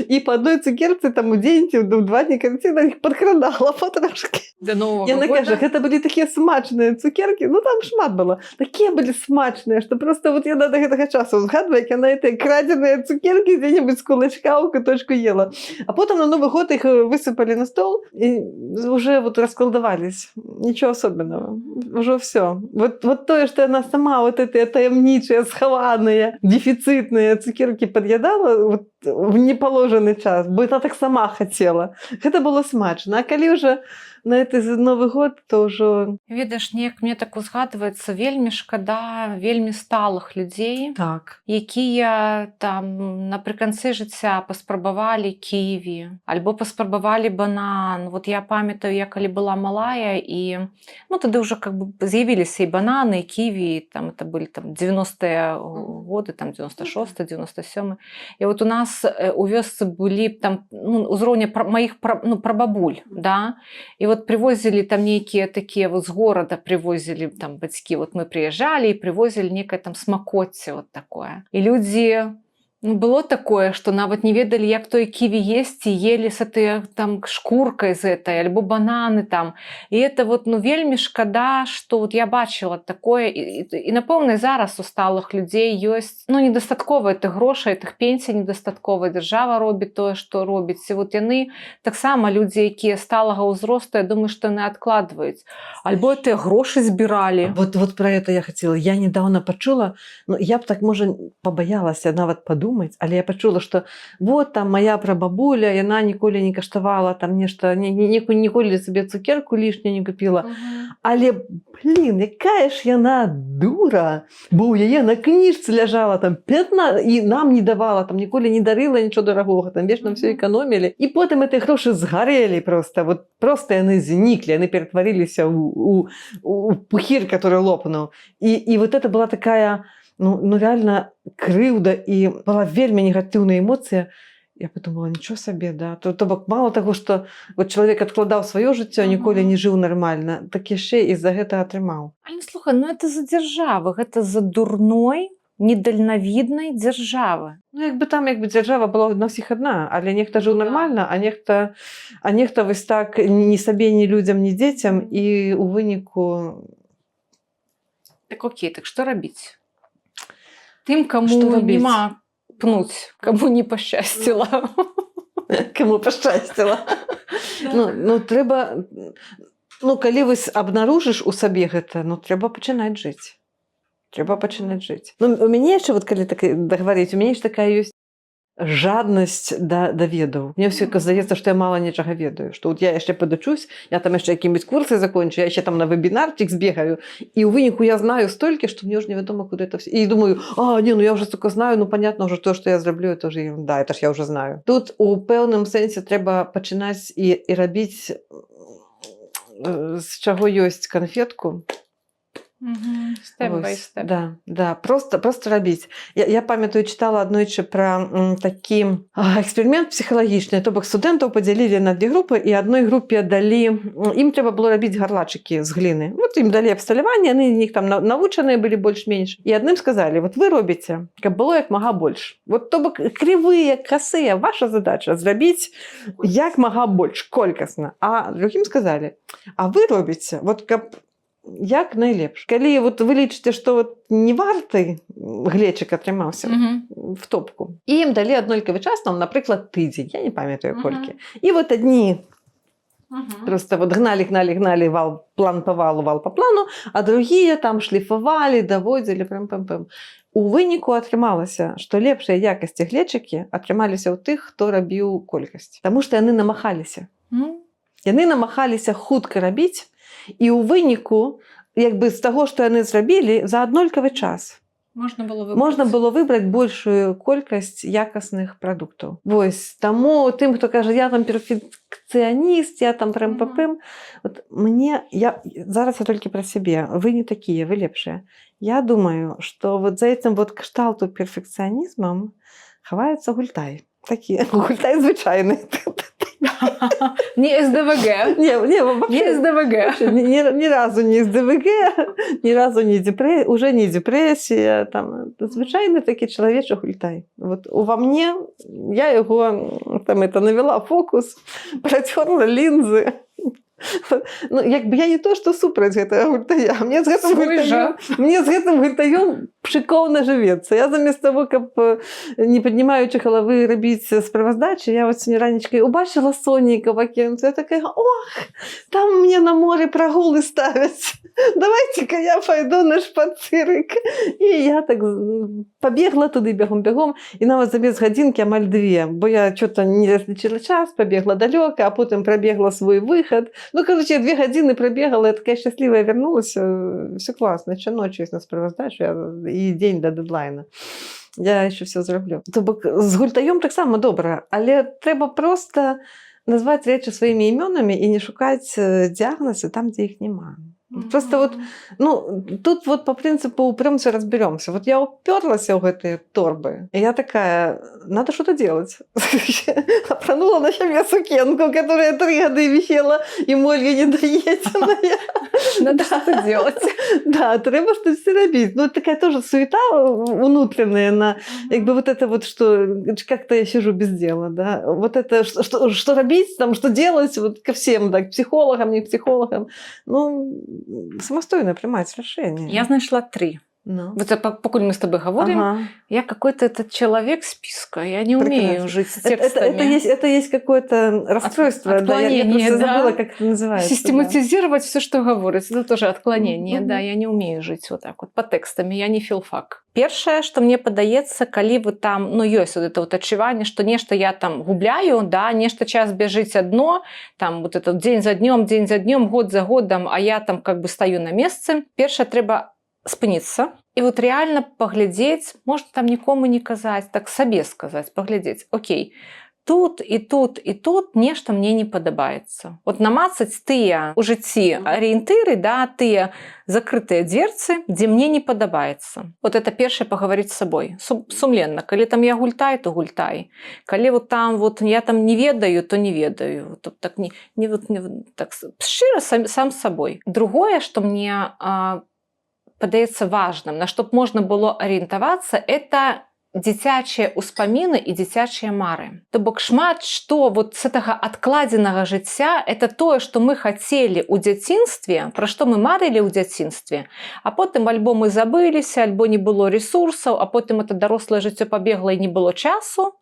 І па адной цукерцы там у дзень ці ў 2 дні карціна іх падкрадала патрошкі. До Нового Яна года. кажа, гэта былі такія смачныя цукеркі, ну, там шмат было. Такія былі смачныя, што просто вот яна да гэтага часу згадвае, як яна гэтыя крадзеныя цукеркі дзе-небудзь з кулачка ў куточку ела. А потым на Новый год іх высыпалі на стол і уже вот расколдовались. Ничего особенного. Уже все. Вот тое, што яна сама вот гэтыя таямнічыя, схаваныя, дефіцытныя цукеркі пад'ядала вот, в неположенный час, бо яна так сама хацела. Гэта было смачна. А калі ўжо на гэты Новы год, то ўжо Ведаеш, неяк мне так узгадваецца, вельмі шкада вельмі сталых людзей, якія там напрыканцы жыцця паспрабавалі ківі альбо паспрабавалі банан. Вот я памятаю, я калі была малая, і, ну, тады ўжо как бы з'явіліся і бананы, і ківі, там это былі там 90-е годы, там 96, 97. І вот у нас у вёсцы былі там, ну, узроўня маіх ну, прабабуль, да, і вот привозили там нейкія такія вот з горада привозили там бацькі, вот мы приезжали, і привозили некае там смакоцце вот такое, і людзі, ну, было такое, что нават не ведалі, як той ківі есці, ели с этой там шкуркой з этой, альбо бананы там. І это вот, ну, вельмі шкада, что вот я бачыла такое, і напэўна, зараз у сталых людзей ёсць, ну, недастаткова этих грошай, этих пенсій недастаткова, дзяржава робіць тое, што робіць. І вот яны таксама, людзі, якія сталага ўзросту, я думаю, што яны адкладваюць альбо тыя грошы збіралі. Вот про это я хотела. Я недавно пачула, ну, я б так, можа, побаялася нават падумаць. думаць, але я пачула, что вот там моя прабабуля, яна ніколі не каштавала там нешта, ніколі сабе цукерку лішнюю не купіла. Але, блин, якая ж яна дура, бо ў яе на кніжцы ляжала там 15 і нам не давала, там ніколі не дарыла нічого дарагога, там вечна все эканомілі. І потым гэтыя грошы згарэлі просто, вот просто яны зніклі, яны ператварыліся ў пухір, который лопнуў. І вот это была такая, ну реально крыўда, і была вельмі негатыўная эмоцыя. Я подумала: ничего сабе, да. То бок мало таго, што вот чалавек адкладаў сваё жыццё, ніколі не жыў нармальна, так яшчэ і за гэта атрымаў. Але слухай, ну это за дзяржавы, гэта за дурной, недальнавіднай дзяржавы. Ну, як бы там, як бы дзяржава была на ўсіх адна, але нехта жыў нармальна, а нехта вось так ні сабе, ні людзям, ні дзецям, і у выніку. Так окей, так што рабіць? Тым, каму Што рабіць? няма пнуць, каму не пашчасціла. Каму пашчасціла. Ну, трэба, ну, калі вось абнаружыш у сабе гэта, ну, трэба пачынаць жыць. Трэба пачынаць жыць. Ну, у мяне яшчэ, вот калі так дагаварыць, у мяне ж такая ёсць жаднасць да ведаў. Мне ўсё здаецца, што я мала нечага ведаю, што вот я яшчэ падучусь, я там яшчэ які-нибудь курсы закончу, я яшчэ там на вебінарчик збегаю, і ў выніку я знаю столькі, што мне ўжо невядома, куды это все. І думаю: а, не, ну я уже столько знаю, ну понятно уже то, что я зраблю, это уже ерунда, это ж я уже знаю. Тут у пэўным сэнсе трэба пачынаць і рабіць, з чаго ёсць конфетку. Step by Вось, step. Да, просто рабіць. Я памятаю, чытала аднойчы пра такі эксперымент псіхалагічны. То бок студэнтаў падзялілі на две групы, і адной групе далі, ім трэба было рабіць гарлачыкі з гліны. Вот ім далі абсталяванне, яны них там навучаныя былі больш-менш. І адным сказалі: вот вы робіце, каб было як мага больш. Вот то бок крывыя, касыя, ваша задача зрабіць як мага больш, колькасна. А другім сказалі: а вы робіце, вот каб як найлепш. Калі вот вы лічыце, што вот не варты глечык атрымаўся в топку. І ім далі аднолькавы час, там, напрыклад, тыдзень, я не памятаю колькі. І вот адні просто вот гналі, гналі, гналі вал, план по валу, вал по плану, а другія там шліфавалі, даводзілі, прям пэм пэм. У выніку атрымалася, што лепшыя якасці глечыкі атрымаліся ў тых, хто рабіў колькасць. Таму што яны намахаліся. Яны намахаліся хутка рабіць, і ў выніку, як бы з таго, што яны зрабілі за аднолькавы час, Можна было выбраць. можна было выбраць большую колькасць якасных прадуктаў. Вось таму тым, хто кажа: я там перфекцыяніст, я там прям пэм, вот мне, я зараз, я толькі пра сябе, вы не такія, вы лепшыя. Я думаю, что вот за этим вот кшталту перфекцыянізмам хаваецца гультай. Такі гультай звычайны. Не СДВГ. Не, не, Не вообще, СДВГ. вообще ни разу не СДВГ, ни разу не депрессия, уже не депрессия, там, звычайны такі чалавечы гультай. Вот ува мне, я яго там это навела фокус, протерла лінзы. Ну, як бы я не то, што супраць гэтага гультая. Мне з гэтым Свой гультаём, жа. мне з гэтым гультаём шыкоўна жывецца. Я замест того, каб не паднімаючы галавы рабіць справаздачы, я вот сёння ранечкай убачыла сонейка в акенцы, я такая: ох, там мне на море прогулы ставяць. Давайте-ка я пойду на шпацырык. І я так пабегла туды бегом-бегом, і нават замест гадзінкі амаль две, бо я что-то не разлічыла час, пабегла далёка, а потым прабегла свой выхад. Ну, короче, я 2 гадзіны прабегала, я такая счастливая вернулась, все классно, еще ночью есть на справаздачу, я, і дзень до дедлайна. Я еще все зраблю. То бок з гультаём таксама добра, але трэба просто назваць рэчы сваімі імёнамі і не шукаць дыягназы там, дзе іх няма. Просто вот, ну, тут вот по принципу упрёмся, разберемся. Вот я уперлась в гэтыя торбы, и я такая: надо что-то делать. Апранула на себе сукенку, которая 3 года висела и молью недоеденная. Надо что-то делать. Да, трэба штосьці рабіць. Ну, такая тоже суета внутренняя на, как бы вот это вот, что как-то я сижу без дела, да, вот это, что рабіць, там, что делать, вот ко всем, да, к психологам, не к психологам, ну, самастойна прымаць рашэнне. Я знайшла тры. Ну. Вот это пакуль мы с тобой говорим, я какой-то этот человек списка, я не умею Прекрасно. жить с Это текстами. есть какое-то расстройство. Да, я Отклонение, просто да. забыла, как это называется. Да. Систематизировать все, что говорится, это тоже отклонение, Мгм. да, я не умею жить вот так вот по текстами, я не филфак. Першае, што мне падаецца, калі вы там, ну, ёсць вот это вот адчуванне, што нешта я там губляю, да, нешта час бяжыць адно, там вот это дзень за днём, дзень за днём, год за годам, а я там как бы стаю на месцы. Першае, трэба спыніцца і вот реально паглядзець, можна там нікому не казаць, так сабе сказаць, паглядзець: окей, тут і тут і тут нешта мне не падабаецца. Вот намацаць тыя у жыцці арыентыры, да, тыя закрытыя дзверцы, дзе мне не падабаецца. Вот это першае, пагаварыць з сабой сумленна. Калі там я гультай, то гультай. Калі вот там вот я там не ведаю, то не ведаю. То так не, не, вот, не так шчыра сам з сабой. Другое, что мне падаецца важным, на што б можна было арыентавацца, это дзіцячыя ўспаміны і дзіцячыя мары. То бок шмат што вот с гэтага адкладзенага жыцця — это тое, што мы хацелі ў дзяцінстве, пра што мы марылі ў дзяцінстве, а потым альбо мы забыліся, альбо не было рэсурсаў, а потым это дарослае жыццё пабегла і не было часу.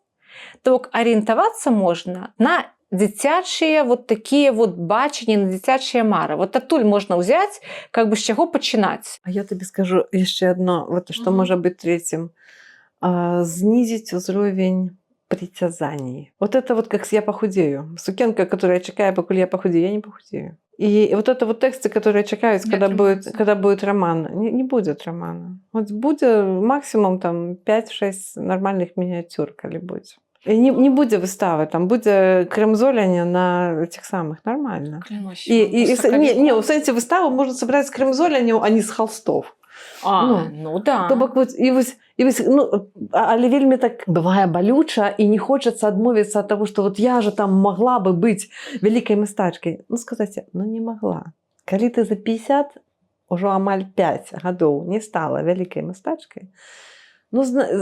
То бок арыентавацца можна на дзіцячыя вот такія вот бачанні, на дзіцячыя мары. Вот адтуль можна ўзяць, как бы, з чаго пачынаць. А я тебе скажу еще одно, вот что Мгм. может быть третьим. Снизить уровень притязаний. Вот это вот как с «я похудею». Сукенка, которая чакаю, пакуль я похудею, я не похудею. И вот это вот тексты, которые чакаюць, Не когда будет, атрымаецца. когда будет роман. Не, не будет романа. Вот будет максимум там 5-6 нормальных миниатюр, калі будет. И не будет выставы, там будет крэмзоленне на этих самых, нормально. Клянусь. И, не, у сэнсе выставу можно собрать с крэмзоленняў, а не с холстов. А, ну, ну да. То бок вот, і вось, ну, але вельмі так бывае балюча і не хочацца адмовіцца ад таго, што вот я же там могла бы быць вялікай мастачкай. Ну, сказаць, ну, не могла. Калі ты за 50 ужо амаль 5 гадоў не стала вялікай мастачкай, ну,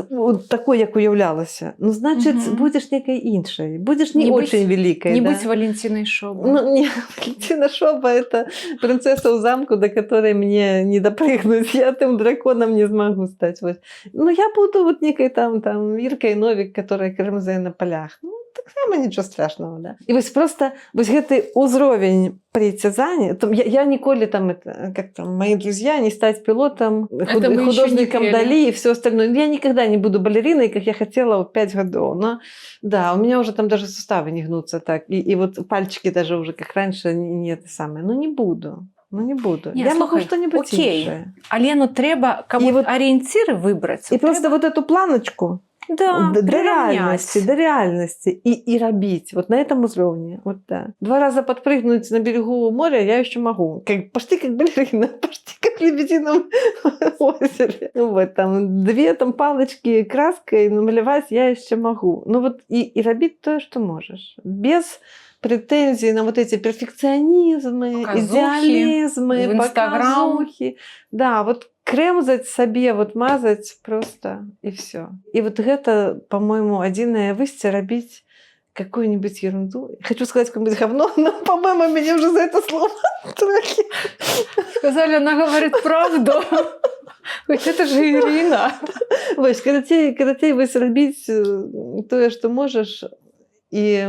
вот такой, як уяўлялася, ну, значыць, Мгм. будзеш некай іншай, будзеш не, Не быць- очень великой. Не Да. быць Валентиной Шоба. Ну, не, Валентина Шоба — это принцесса у замку, до которой мне не допрыгнуть. Я тем драконом не смогу стать. Вот. Ну, я буду вот некой там Иркой Новик, которая крэмзае на полях. Ну, таксама ничего страшного, да. И вот просто вот гэты узровень притязаний, там, я ніколі там, это, как там, мои друзья, не стать пилотом, Это мы еще не художником пели. Дали и все остальное. Я никогда не буду балериной, как я хотела в 5 годов. Но да, у меня уже там даже суставы не гнутся так. И вот пальчики даже уже, как раньше, не это самое. Ну, не буду. Ну, не буду. Не, Я могу слухай, что-нибудь окей. іншае. Але ну трэба каб І вот вот- арыенціры выбраць. И просто вот эту планочку Да, до прирівнять. реальности, до реальности и рабіць вот на этом уровне. Вот, да. Два раза подпрыгнуть на берегу моря я еще могу. Как, почти как балерина, почти как в Лебедином озере. Ну, вот, там, две там палочки краской намалевать я еще могу. Ну вот и рабіць то, что можешь. Без претензий на вот эти перфекционизмы, Показухи идеализмы, в Инстаграм. Показухи. Да, вот крэмзаць сабе, вот мазаць просто и все. И вот это, по-моему, адзінае выйсце — рабіць какую-нибудь ерунду. Хочу сказать какое-нибудь говно, но, по-моему, меня уже за это слово трохі. Сказали, она говорит правду. Хоть это же Ирина. Вось, карацей, вось рабіць тое, што можаш, і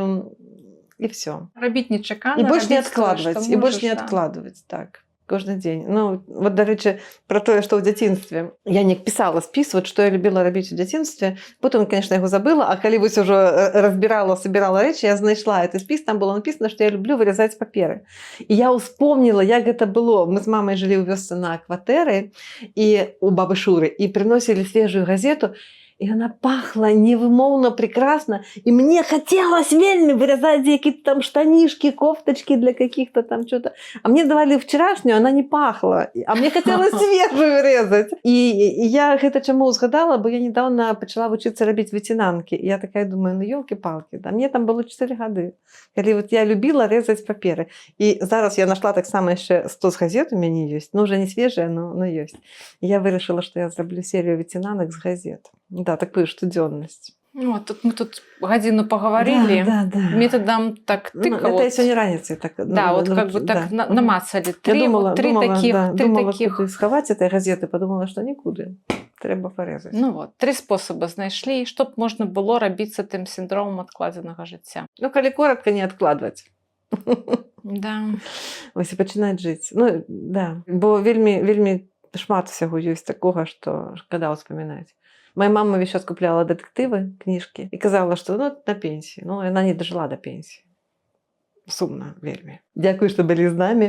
все. Рабіць нечакана. І больш не рабіць тое, адкладваць, што і больш можаш, не да. адкладваць, так. Кожны дзень. Ну, вот, дарэчы, про тое, што ў дзяцінстве. Я неяк пісала спіс, вот, што я любіла рабіць у дзяцінстве. Потым, конечно, яго забыла, а калі вось ужо разбірала, собирала рэчы, я знайшла этот спіс, там было написано, што я люблю вырезаць паперы. І я ўспомніла, як гэта было. Мы з мамай жылі ў вёсцы на кватэры і у бабы Шуры і прыносілі свежую газету, і она пахла невымоўна прекрасно, и мне хотелось вельмі вырезать какие-то там штанишки, кофточки для каких-то там что-то. А мне давали вчерашнюю, она не пахла. А мне хотелось свежую резать. И я гэта чаму узгадала, бо я недавно пачала вучыцца рабіць выцінанкі. І я такая думаю: ну елки-палки, да, мне там было 4 гады. Калі вот я любила резать паперы. І зараз я нашла таксама яшчэ 100 з газет у мяне ёсць, ну уже не свежая, но ёсць. І я вырашыла, што я зраблю серію выцінанак з газет. Да, такую штодзённасць. Ну, вот тут мы тут гадзіну пагаварылі. Да. Методом так Ну, тыка. это Вот, я сёння раніцай так. Да, Ну, вот ну, как бы так да. намацалі. Я Три, думала, вот, три думала, таких, да, три думала, таких. куды схаваць этой газеты, подумала, што нікуды. Трэба парэзаць. Ну вот, три способа знайшлі, чтоб можна было рабіць з тым сіндромам адкладзенага жыцця. Ну, калі коротко, не адкладваць. Вось і пачынаць жыць. Ну, да. Бо вельмі, вельмі шмат усяго ёсць такога, што шкада ўспамінаць. Моя мама весь час купляла дэтэктывы, кніжкі, і казала, што, ну, на пенсіі. Ну, яна не дажыла да пенсіі. Сумна вельмі. Дзякуй, што былі з намі.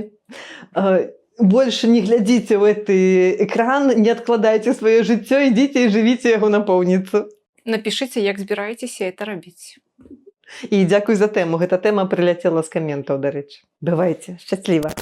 Больше не глядзіце ў гэты экран, не адкладайце сваё жыццё, ідзіце і жывіце яго напоўніцу. Напішыце, як збіраецеся это рабіць. І дзякуй за тэму. Гэта тэма прыляцела з каментаў, дарэчы. Бывайце, шчасліва.